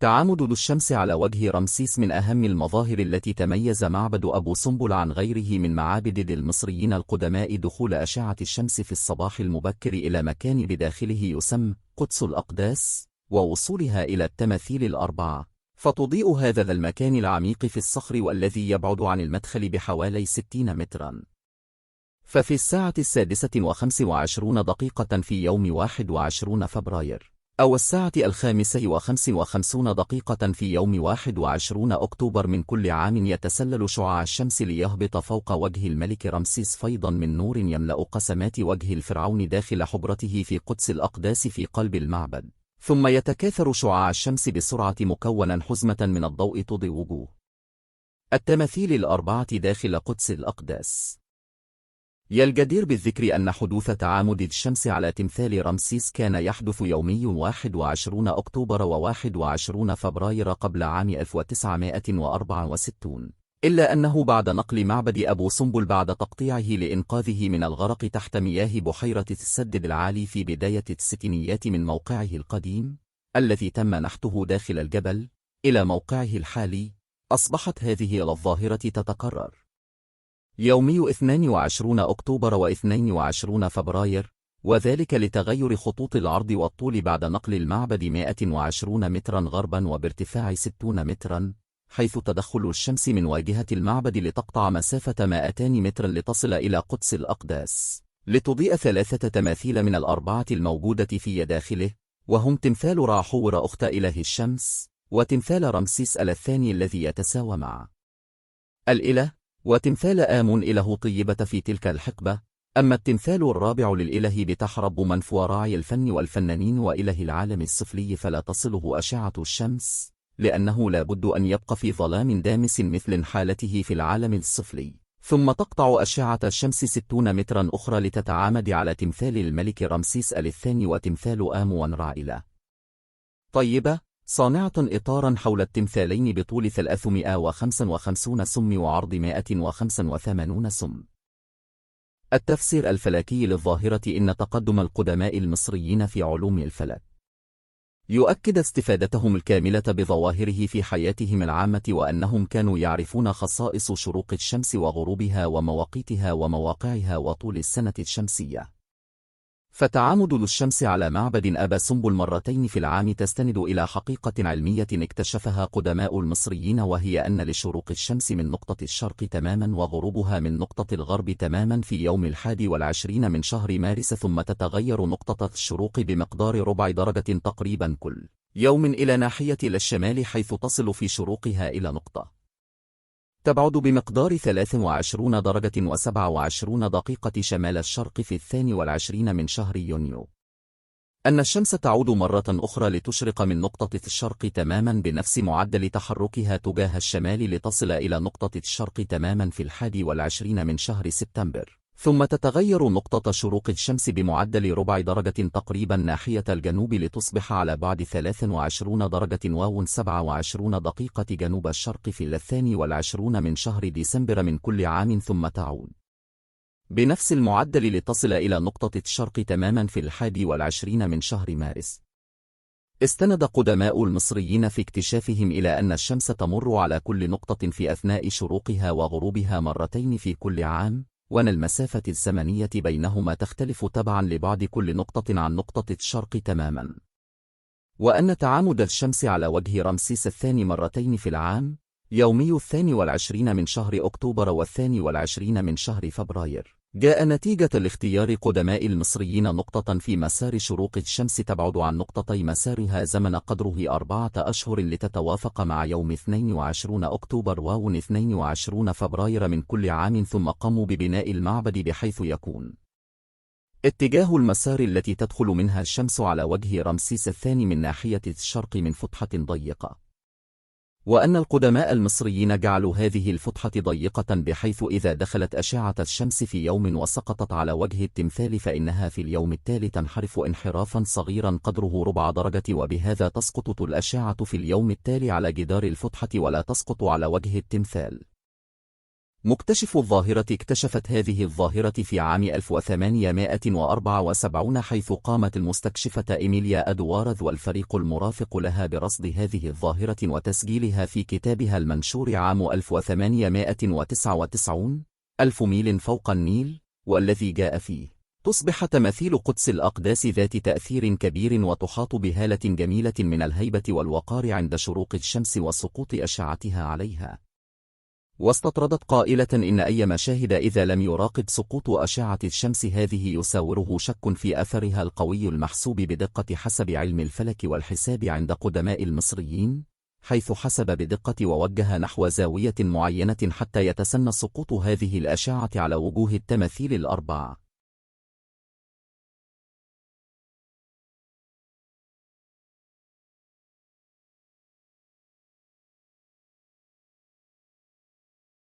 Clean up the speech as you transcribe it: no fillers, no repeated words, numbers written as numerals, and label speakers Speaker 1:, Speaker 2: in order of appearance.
Speaker 1: تعامد الشمس على وجه رمسيس من أهم المظاهر التي تميز معبد أبو سمبل عن غيره من معابد المصريين القدماء دخول أشعة الشمس في الصباح المبكر إلى مكان بداخله يسمى قدس الأقداس، ووصولها إلى التماثيل الأربعة، فتضيء هذا المكان العميق في الصخر والذي يبعد عن المدخل بحوالي 60 مترا. ففي الساعة 6:25 في يوم 21 فبراير أو الساعة 5:55 في يوم 21 أكتوبر من كل عام يتسلل شعاع الشمس ليهبط فوق وجه الملك رمسيس فيضا من نور يملأ قسمات وجه الفرعون داخل حجرته في قدس الأقداس في قلب المعبد، ثم يتكاثر شعاع الشمس بسرعة مكونا حزمة من الضوء تضيء وجوه التماثيل الأربعة داخل قدس الأقداس. الجدير بالذكر أن حدوث تعامد الشمس على تمثال رمسيس كان يحدث يومي 21 أكتوبر و21 فبراير قبل عام 1964، إلا أنه بعد نقل معبد أبو سمبل بعد تقطيعه لإنقاذه من الغرق تحت مياه بحيرة السد العالي في بداية الستينيات من موقعه القديم الذي تم نحته داخل الجبل إلى موقعه الحالي، أصبحت هذه الظاهرة تتكرر يومي 22 أكتوبر و22 فبراير، وذلك لتغير خطوط العرض والطول بعد نقل المعبد 120 مترا غربا وبارتفاع 60 مترا، حيث تدخل الشمس من واجهة المعبد لتقطع مسافة 200 مترا لتصل إلى قدس الأقداس، لتضيء 3 تماثيل من الأربعة الموجودة في داخله، وهم تمثال راحور أخت إله الشمس، وتمثال رمسيس الثاني الذي يتساوى مع الإله، وتمثال آمون إله طيبة في تلك الحقبة. أما التمثال الرابع للإله بتحرب منفو راعي الفن والفنانين وإله العالم السفلي فلا تصله أشعة الشمس، لأنه لا بد أن يبقى في ظلام دامس مثل حالته في العالم السفلي، ثم تقطع أشعة الشمس 60 مترا أخرى لتتعامد على تمثال الملك رمسيس الثاني وتمثال آمون راعي طيبة، صانعة إطارا حول التمثالين بطول 355 سم وعرض 185 سم. التفسير الفلكي للظاهرة إن تقدم القدماء المصريين في علوم الفلك يؤكد استفادتهم الكاملة بظواهره في حياتهم العامة، وأنهم كانوا يعرفون خصائص شروق الشمس وغروبها ومواقيتها ومواقعها وطول السنة الشمسية. فتعامد الشمس على معبد أبا سمبل مرتين في العام تستند إلى حقيقة علمية اكتشفها قدماء المصريين، وهي أن لشروق الشمس من نقطة الشرق تماما وغروبها من نقطة الغرب تماما في يوم 21 من شهر مارس، ثم تتغير نقطة الشروق بمقدار ربع درجة تقريبا كل يوم إلى ناحية الشمال، حيث تصل في شروقها إلى نقطة تبعد بمقدار 23 درجة و27 دقيقة شمال الشرق في 22 من شهر يونيو. أن الشمس تعود مرة أخرى لتشرق من نقطة الشرق تماما بنفس معدل تحركها تجاه الشمال لتصل إلى نقطة الشرق تماما في 21 من شهر سبتمبر، ثم تتغير نقطة شروق الشمس بمعدل ربع درجة تقريبا ناحية الجنوب لتصبح على بعد 23 درجة و27 دقيقة جنوب الشرق في 22 من شهر ديسمبر من كل عام، ثم تعود بنفس المعدل لتصل إلى نقطة الشرق تماما في 21 من شهر مارس. استند قدماء المصريين في اكتشافهم إلى أن الشمس تمر على كل نقطة في أثناء شروقها وغروبها مرتين في كل عام، وأن المسافة الزمنية بينهما تختلف تبعا لبعد كل نقطة عن نقطة الشرق تماما، وأن تعامد الشمس على وجه رمسيس الثاني مرتين في العام، يومي 22 من شهر أكتوبر و22 من شهر فبراير، جاء نتيجة لاختيار قدماء المصريين نقطة في مسار شروق الشمس تبعد عن نقطتي مسارها زمن قدره 4 أشهر لتتوافق مع يوم 22 أكتوبر و22 فبراير من كل عام، ثم قاموا ببناء المعبد بحيث يكون اتجاه المسار التي تدخل منها الشمس على وجه رمسيس الثاني من ناحية الشرق من فتحة ضيقة، وأن القدماء المصريين جعلوا هذه الفتحة ضيقة بحيث إذا دخلت أشعة الشمس في يوم وسقطت على وجه التمثال فإنها في اليوم التالي تنحرف انحرافا صغيرا قدره ربع درجة، وبهذا تسقط الأشعة في اليوم التالي على جدار الفتحة ولا تسقط على وجه التمثال. مكتشف الظاهرة اكتشفت هذه الظاهرة في عام 1874 حيث قامت المستكشفة إيميليا أدوارذ والفريق المرافق لها برصد هذه الظاهرة وتسجيلها في كتابها المنشور عام 1899 ألف ميل فوق النيل، والذي جاء فيه: تصبح تماثيل قدس الأقداس ذات تأثير كبير وتحاط بهالة جميلة من الهيبة والوقار عند شروق الشمس وسقوط أشعتها عليها. واستطردت قائلة إن أي مشاهد إذا لم يراقب سقوط أشعة الشمس هذه يساوره شك في أثرها القوي المحسوب بدقة حسب علم الفلك والحساب عند قدماء المصريين، حيث حسب بدقة ووجه نحو زاوية معينة حتى يتسنى سقوط هذه الأشعة على وجوه التماثيل الأربع.